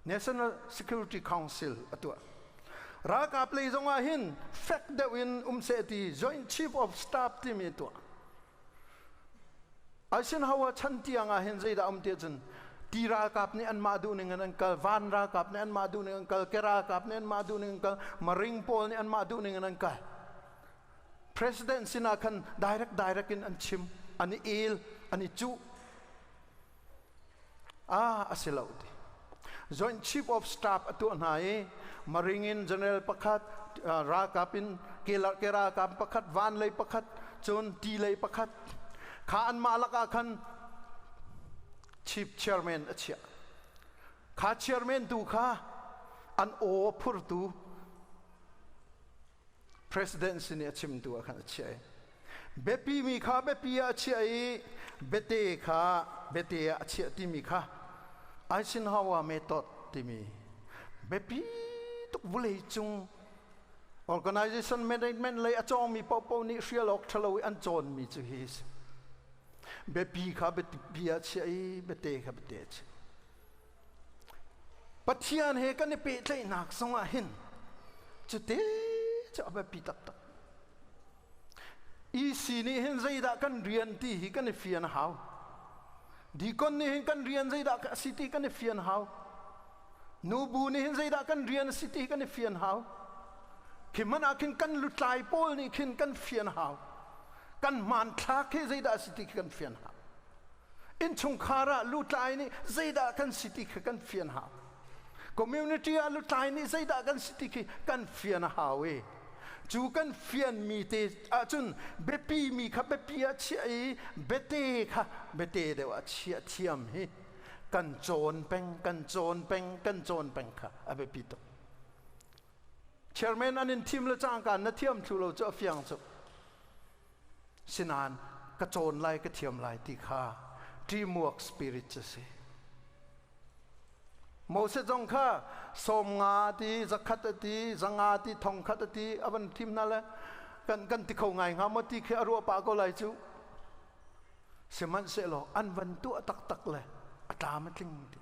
National Security Council a tuah. Ralkap lei zong ah hin fek deuh in um seh ti Joint Chief of Staff timi a tuah. Eisenhower chan tiang ah hin zeidah um ti ahcun ti ralkap nih anmah duh ning in an kal, van ralkap nih anmah duh ning an kal, ke ralkap nih anmah duh ning an kal, Marine pawl nih anmah duh ning in an kal. President sinah khan direct direct in an chim, an i el, an i cuh. Ah, a si lo ti. Joint Chief of Staff a tuah hna i Marine in general pakhat, ralkap in ke ralkap pakhat, van lei pakhat, cun ti lei pakhat. Kha anmah lakah khan Chief Chairman a chiah. Kha chairman tu kha an aw phurtu President sin i a chimtu ah khan a chiah i biapi mi kha biapi ah a chiah i biate kha biate ah a chiah timi kha Eisenhower method timi biapi tuk vawlei cung organization management lei a cawngmi paohpaoh nih hrial awk ṭhalo i an cawnmi cu hi si. Biapi kha biapi ah chiah i biate kha biate ah chiah. Pathian he kan i pehtlaihnak zongah hin cute cu a biapi taktak. EC nih hin zeidah kan rian ti hi kan i fian a hau. Deacon nih hin kan rian zeidah a si ti kan i fian hau. Nubu nih hin zeidah kan rian a si ti kan i fian hau. Khi hmanh ah khin kan lutlai pawl nih khin kan fian hau. Kan hmanthlak hi zeidah a si ti khi kan fian hau. Innchungkhar ah lutlai nih zeidah kan si ti kha kan fian hau. Community ah lutlai nih zeidah kan si ti khi kan fian a hau i. Cu kan fianmi te ahcun biapi mi kha biapi ah chiah i biate kha biate deuh ah chiah thiam hi kan cawn peng, kan cawn peng, kan cawn peng kha a biapi tuk. Chairman an in thim le cangka na thiam thlu lo cu a fiang cu. Sinain ka cawn lai, ka thiam lai ti kha teamwork spirit cu si. Moses zong kha 50 ti, 100 ti, 500 ti, 1000 ti a van thim hna le kan ti kho ngai hnga maw ti khi a ruah pah ko lai cu. Sihmanhsehlaw an van tuah taktak le a tlam a tling ti.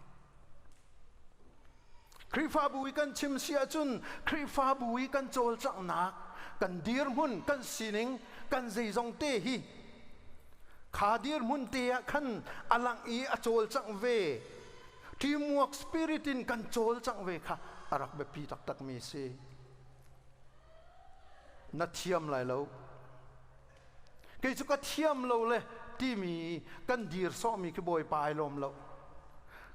Khrihfabu i kan chim si ahcun Khrihfabu i kan cawlcanghnak, kan dirhmun, kan sining, kan zeizong te hi kha dirhmun te ah khan a langh i a cawlcangh ve. Teamwork spirit in kan cawlcangh ve kha a rak biapi taktakmi si. Na thiam lai lo. Kei cu ka thiam lo le timi kan dir sawhmi khi Bawipa ai lawm lo.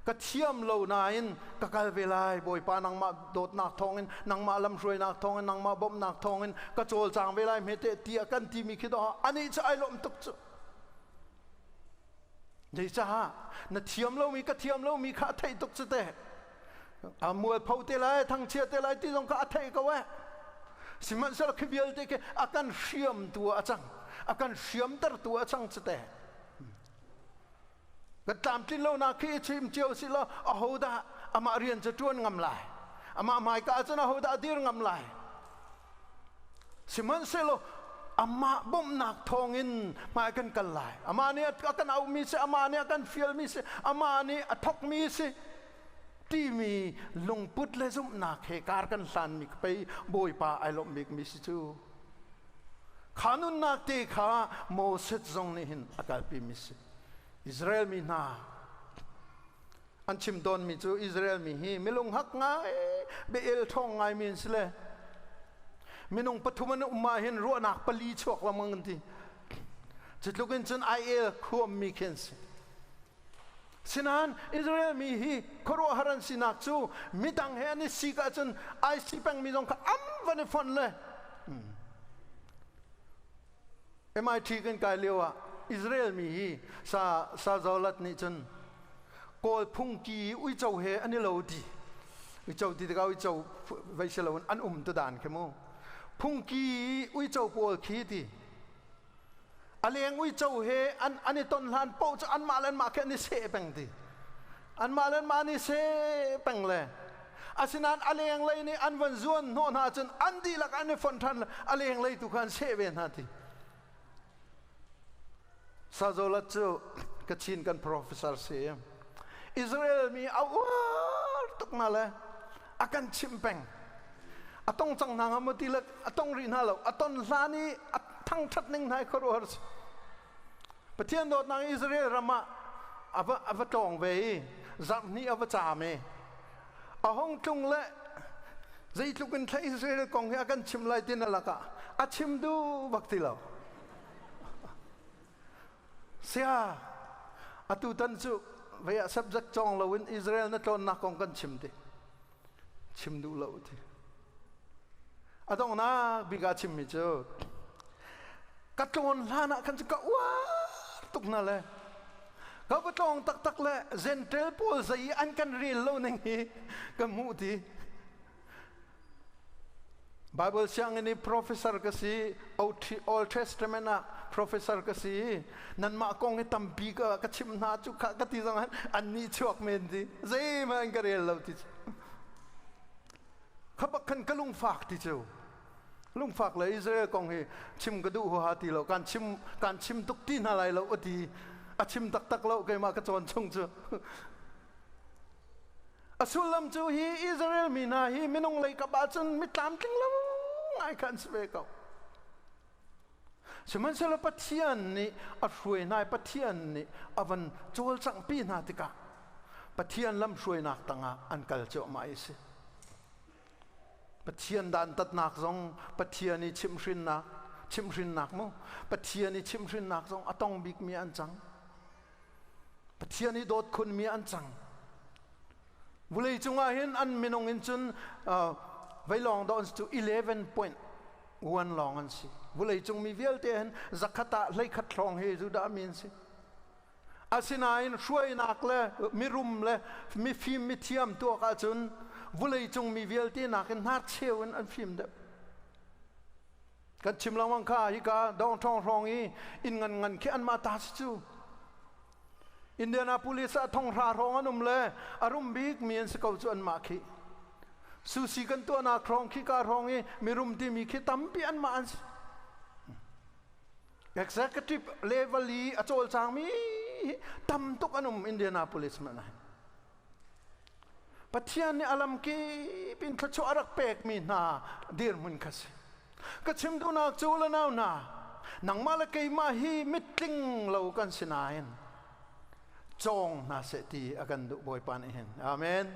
Ka thiam lo nain ka kal ve lai. Bawipa, nangmah dawtnak thawngin, nangmah lamhruainak thawngin, nangmah bawmhnak thawngin ka cawlcang ve lai hme teh tiah kan timi khi dawh anih cu ai lawm tuk cu. Zeicaah na thiam lomi, ka thiam lomi kha a theih tuk cu teh. A mualpho te lai, thangchia te lai ti zong kha a theih ko eh. Sihmanhsehlaw khi vialte khi a kan hriamtu ah a cang, a kan hriamtertu ah a cang cu teh. Kan tlamtlin lonak khi i chim cio si law ahodah amah rian cu ṭuan ngam lai? Amah hmaika ahcun ahodah dir ngam lai? Sihmanhsehlaw amah bawmhnak thawngin hmai kan kal lai. Amah nih a kan auhmi si, amah nih a kan fialmi si, amah nih a thawkmi si timi lungput le zumhnak he kar kan hlanmi pei Bawipa ai lawmh bikmi si cu. Kha nunnak te kha Moses zong nih hin a kalpimi si. Israel mi hna an chim tawnmi cu Israel mi hi milung hak ngai, bia-el ṭhawng ngaimi an si le minung pathum an um ah hin ruahnak pali chuak lengmang an ti. Cu tluk in cun ai el khuammi khi an si. Sinain Israel mi hi khuaruahhar an sinak cu midang he an i sik ahcun ai si pengmi zong kha an van i fonh le MIT kan kai lio ah Israel mi hi sa sa zolat nih cun Kawl phungki uico he an i lo ti. Uico ti tikah uico vei si loin an um tu dan khi mu. Phungki uico pawl khi ti. A leng uico he an i ton hlan paoh cu anmah le anmah khi an i seh peng ti. Anmah le anmah an i seh peng le asinain a lenglei nih an van zuan hnawh hna cun an dihlak an i fonh ṭhan le a lenglei tu kha an seh ve hna ti. Sazolat cu Kachin kan professor si. Israel mi a uar tuk na le a kan chimh peng. A tong cang hna hnga maw ti le a tong rih hna lo. A ton hlan i a thangṭhat ning hna i khuaruahhar si. Pathian dawtnak Israel ram ah a va tlawng ve i zarh hnih a va caam i a hung tlung le zeitluk in thla Israel kong hi a kan chim lai ti na lakah a chim duh bak ti lo. Sia, atu tan cu vei ah subject cawng loin Israel na tlawnnak kong kan chim ti. Chim duh lo ti. A donghnak bik ah chimmi cu ka tlawn hlan ah khan cu ka uar tuk hna le ka va tlawng taktak le Gentile pawl zei i an kan rel lo ning hi ka hmuh ti. Bible sianginn i professor ka si, Old Testament ah professor ka si. Nanmah kong hi tampi ka chimh hna cu kha ka ti zong an nih chuak men ti. Zeihmanh an ka rel lo ti cu. Kha bak khan ka lungfak ti cu. Lungfak le Israel kong hi chim ka duh huaha ti lo. Kan chim kan chim tuk ti hna lai lo a ti. A chim taktak lo keimah ka cawn chung cu. A sullam cu hi Israel mi hna hi minung lei kap ahcun mi tlamtling lo ngai kha an si ve ko. Sihmanhsehlaw Pathian nih a hruai hna i Pathian nih a van cawlcanghpi hna tikah Pathian lamhruainak tangah an kal cuahmah i a si. Pathian dantatnak zong, Pathian i chimhhrinnak, chimhhrinnak mu, Pathian i chimhhrinnak zong a tong bikmi an cang. Pathian i dawt khunmi an cang. Vulei cungah hin an minung in cun veilawng dawh cu 11 point. Uan lawng an si. Vawleicung mi vialte hin zakhat ah 11 hrawng hi Judah mi an si. Asinain hruainak le mirum le mifim mithiam tuak ahcun vawleicung mi vialte nakin hnarcheu in an fim deuh. Kan chim lengmang kha hika dong ṭhawng hrawng i inn ngan ngan khi anmah ta si cu. Indianapolis ah 6000 hrawng an um le a rum bik mi an si ko cu anmah khi. Sushi kan tuahnak hrawng khi ka hrawng i mirum timi khi tampi anmah an si. Executive level i a cawlcangmi tam tuk an um Indianapolis man ah. Pathian nih a lamkip in thluachuah a rak pekmi hna dirhmun kha si. Ka chim duhnak cu le nau hna, nangmah le keimah hi mitling lo kan si nain cawng hna seh ti a kan duh Bawipa nih hin. Amen.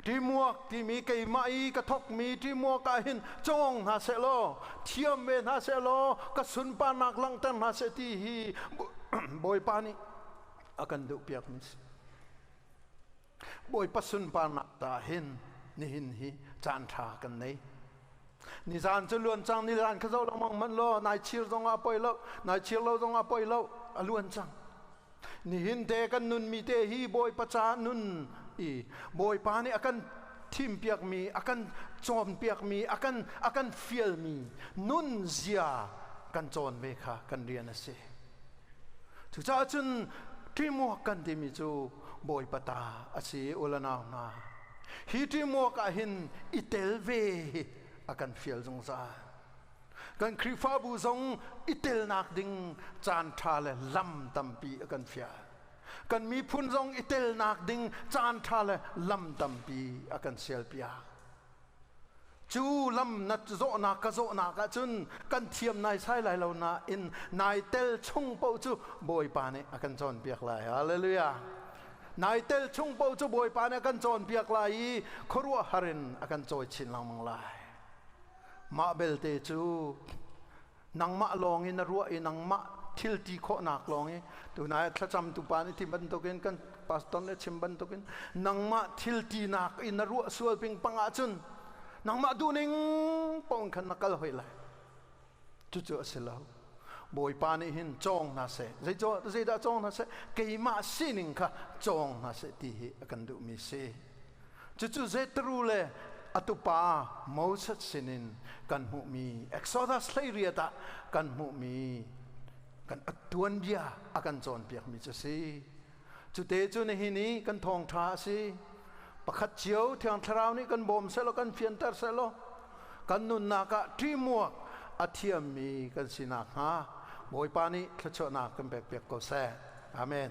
Ṭimuak timi keimah i ka thawkmi ṭimuak ah hin cawng hna seh law, thiam ve hna seh law, ka sunparnak langhter hna seh ti hi Bawipa nih a kan duhpiakmi si. Bawipa sunparnak ta hin nihin hi caan ṭha kan nei. Nizan cu luan cang, nizan kha zoh lengmang hmanh law nai chir zong ah poi lo, nai chir lo zong ah poi lo, a luan cang. Nihin te kan nunmi te hi Bawipa ca nun i Bawipa nih a kan thimpiakmi, a kan cawnpiakmi, a kan fialmi nun zia kan cawn ve kha kan rian a si. Cucaah cun ṭimuak kan timi cu Bawipa ta a si u le nau hna. Hi ṭimuak ah hin i tel ve hi a kan fial zungzal. Kan Khrihfabu zong i telnak ding caan ṭha le lam tampi a kan fial. Kan miphun zong i telnak ding caan ṭha le lam tampi a kan sialpiak. Cu lam na zawhnak ka zawhnak ahcun kan thiam naisai lai lo nain nai tel chung paoh cu Bawipa nih a kan cawnpiak lai. Hallelujah. Nai tel chung paoh cu Bawipa nih a kan cawnpiak lai i khuaruahhar in a kan cawi chin lengmang lai. Mah belte cu nangmah lawng in na ruah i nangmah thil ti khawhnak lawng i tunai thlacam tu pa nih ti bantukin kan pastor nih chim bantukin nangmah thil tinak in na ruah sual ping pang ahcun nangmah duhning paoh khan na kal hoi lai. Cucu a si lo. Bawipa nih hin cawng hna seh, zeidah cawng hna seh, keimah sining kha cawng hna seh ti hi a kan duhmi si. Cucu Zetru le a tupa Moses sinin kan hmuhmi Exodus 18 ah kan hmuhmi kan tuanbia a kan cawnpiakmi cu si. Cute cu nihin i kan thawngṭha a si. Pakhat cio Thiang Thlarau nih kan bawm sehlaw kan fianter sehlaw kan nunnak ah ṭihmuak a thiammi kan si nakhnga Bawipa nih thluachuahnak kan pekpiak ko seh. Amen.